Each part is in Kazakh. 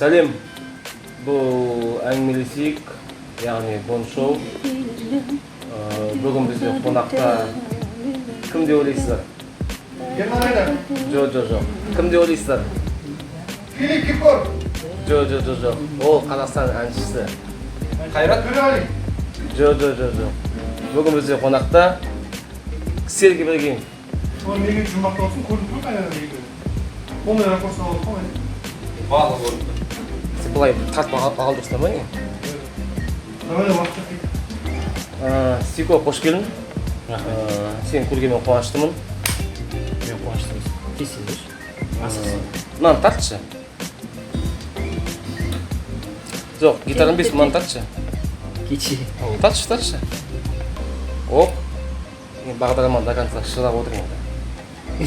Сәлем, бұл әңгімелесейік, яғни Бон Шоу. Бүгін бізде қонақта кім деп ойлайсыздар? Ерлан Айдар. Жоқ, жоқ, жоқ. Кім деп ойлайсыздар? Филипп Киркоров. Жоқ, жоқ, жоқ, жоқ. Ол Қазақстан әншісі. Қайрат Төреғали. Жоқ, жоқ, жоқ, жоқ. Бүгін бізде қонақта Серік Ибрагимов. Оны неге жұмбақтап отырсың? Көрініп тұр қайда екеуі. Полный ракурс алып отқан ғой. Барлығы көрініп тұр. Сен былай тартып алып тұрсың ба не? Давай уақыт кетті. Сико, қош келдің. Рахмет. Сені көргеніме қуаныштымын. Мен қуаныштымын. Тез тез. Асықсың. Мынаны тартшы. Жоқ, гитара емес, мынаны тартшы. Кеше. Тартшы, тартшы. Оп. Мен бағдарламаны до конца шыдап отырмын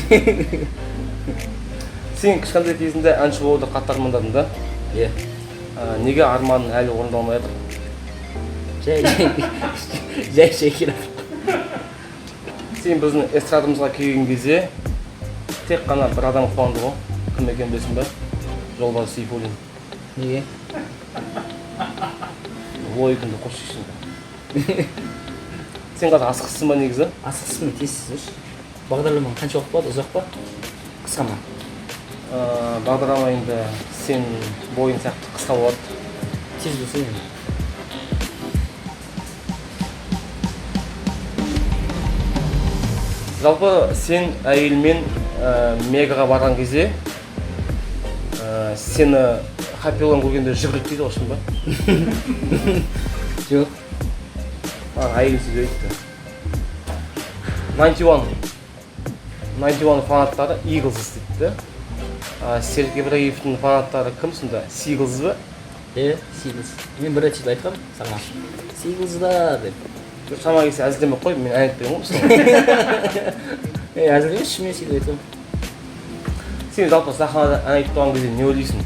енді. Сен кішкентай кезінде әнші болуды қатты армандадың да? Иә. Неге арманың әлі орындалмай жатыр? Жай жай жай жай келе. Сен біздің эстрадамызға келген кезде тек қана бір адам қуанды ғой. Кім екенін білесің бе? Жолбарыс Сейфуллин. Неге? Логикаңды қосшы ішінде. Сен қазір асығыссың ба негізі? Асықсың, тез тез. Бағдарламаң қанша уақыт болады? Ұзақ па? Қысқа ма? Бағдарлама енді сен бойың сияқты қысқа болады. Тез болса енді. Жалпы сен әйелмен Мегаға барған кезде сені Хаппилон көргенде жүгірді дейді ғой, шын ба? Жоқ. Маған әйелім сөз айтты. 91 фанаттары Eagles дейді да. Серік Ибраевтің фанаттары кім сонда? Seagulls ба? Е, Seagulls. Мен бір рет сөйтіп айтқанмын саған. Seagulls'да деп. Шама келсе әзілдемей қой, мен ән айтпаймын ғой мысалы. Е, әзіл емес, шынымен сөйтіп айтқанмын. Сен жалпы сахнада ән айтып тұрған кезде не ойлайсың?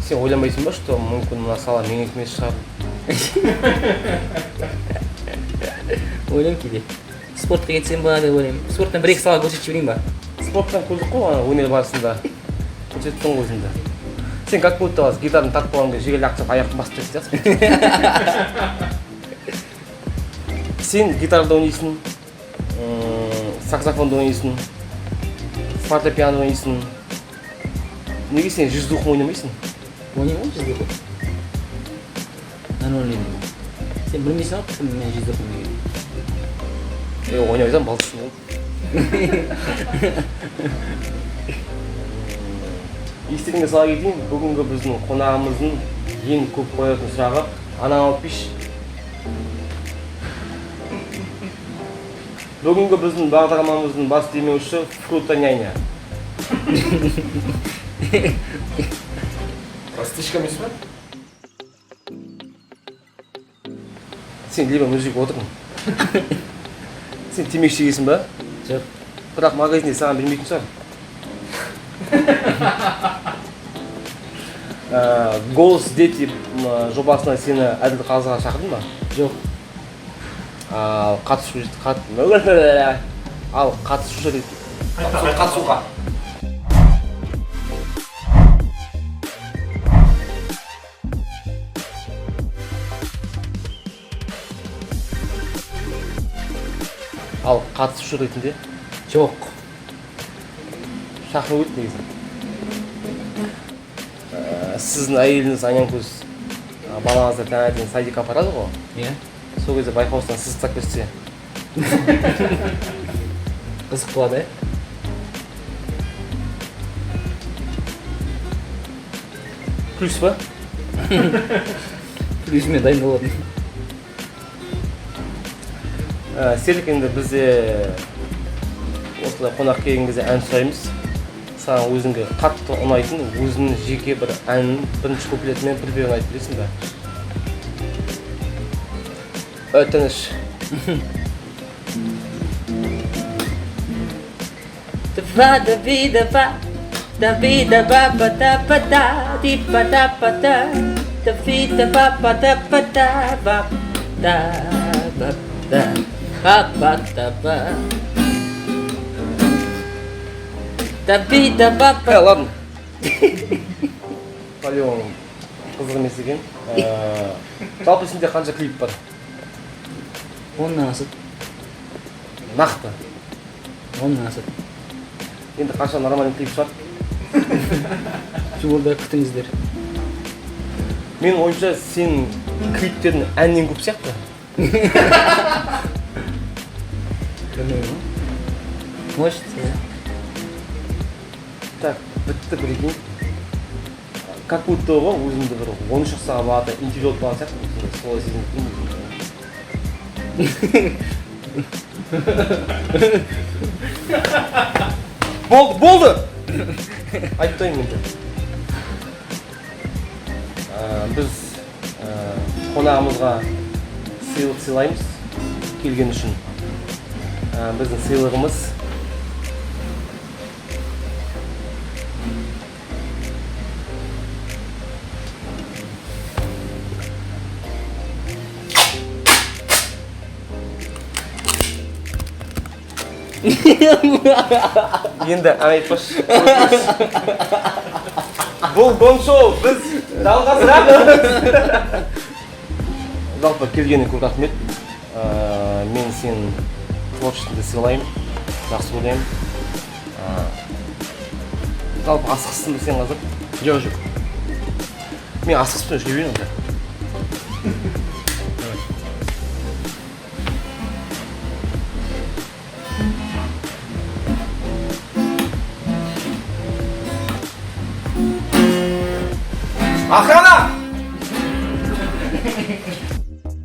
Сен ойламайсың ба, что мүмкін мына сала менікі емес шығар? Ойлаймын кейде. Спортқа кетсем ба деп ойлаймын. Спорттан бір екі сала көрсетіп жіберейін ба? Спорттан көрдік қой ана өнер барысында. Көрсеттің ғой өзіңді. Сен как будто қазір гитараны тартып қойған кезде жерге лақтырып аяқты басып тастайтын сияқтысың. Сен гитарада ойнайсың, саксофонда ойнайсың, фортепиано ойнайсың. Неге сен жүздуху ойнамайсың? Ойнаймын ғой жүздуху. Нормально ойнаймын. Сен білмейсің ғой кім мен жүздуху деген. Ойнай алсам балдызсың ғой. Естеріңе сала кетейін, бүгінгі біздің қонағымыздың ең көп қоятын сұрағы: анаң алып берші. Бүгінгі біздің бағдарламамыздың бас демеушісі Фрута Няня. Растишка емес пе? Сен либо мужик отырмын. Сен темекі шегесің ба? Жоқ. Бірақ магазинде саған бермейтін шығар. Голос дети жобасына сені Әділ Қазыға шақырды ма? Жоқ. Ал қатысушы ал қатысушы ретінде. Қатысуға. Ал қатысушы ретінде? Жоқ. Шақыру керек негізі. Сіздің әйеліңіз Аянкөз, балаңызды таңертең садикке апарады ғой. Иә. Сол кезде байқаусыздан сіз ұстап кетсе. Қызық болады, ә? Плюс па? Плюсімен дайын болатын. Серік, енді бізде осылай қонақ келген кезде ән сұраймыз. Саған өзіңге қатты ұнайтын, өзіңнің жеке бір әнін бірінші куплетімен припевін айтып бересің бе? Өтініш. Два, да, ви, да, ба, да, ви, да, ба, ба, да, ба, да, ди, ба, да, ба, да, да, ви, да, ба, ба, да, ба, да, ба, да, ба, да, ба, ба, да, ба. Да, ви, да, ба, ба. Ладно. По-любому қызық емес екен. Жалпы сенде қанша клип бар? 10-нан асады. Нақты. 10-нан асады. Енді қашан нормальный клип шығады? Жуырда, күтіңіздер. Менің ойымша, сен клиптердің әннен көп сияқты. Білмеймін ғой, может, иә. Так, бітті, прикинь. Как будто ғой өзімді бір 13 жастағы балада интервью алып қалған сияқтымын, сондай, солай сезініп тұрмын өзімді. Болды, болды, айтпаймын енді. Біз қонағымызға сыйлық сыйлаймыз келген үшін. Біздің сыйлығымыз енді ән айтпашы. Бұл Гонг шоу, біз жалғастырамыз. Жалпы келгеніңе көп рахмет. Мен сенің творчествоңды сыйлаймын, жақсы көремін. Жалпы асығыссың ба сен қазір? Жоқ. Мен асығыспен жүре берейін онда. Охрана!